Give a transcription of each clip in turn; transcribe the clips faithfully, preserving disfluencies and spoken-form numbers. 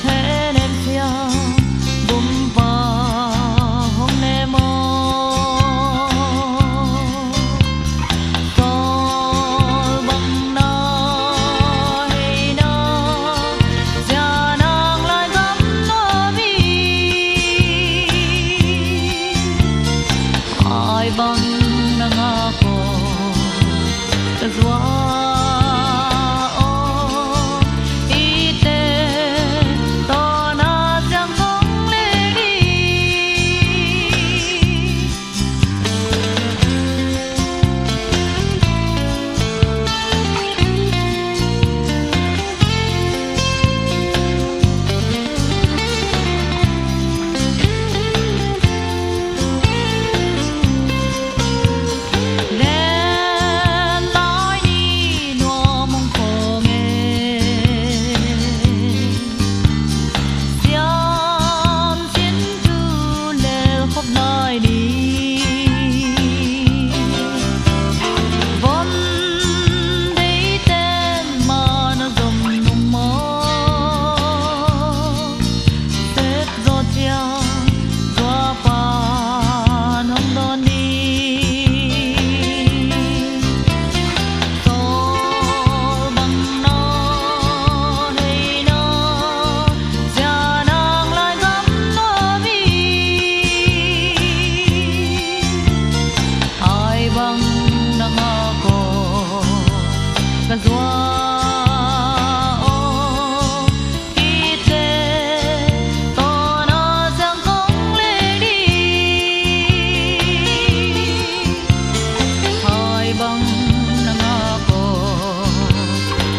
Hehnem siam bumpa hong ne maw? Saul bang na hei na, Zianang lai gam nuam hi. Ai bang na ngak aw, ka zua aw, i te tawna ciang kong lek hi. Len lai ni nuam hong kawng e, siam sin thu lel khop lai ni. Von deite man a zom nung maw? Sep zaw ciang zuapa nong dawn ni. Saul bang na hei na, Zianang lai gam nuam hi. Ai bang na ngak aw, ka zua aw, i te tawna ciang kong lek hi. Ai bang na ngak aw,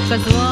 ka zua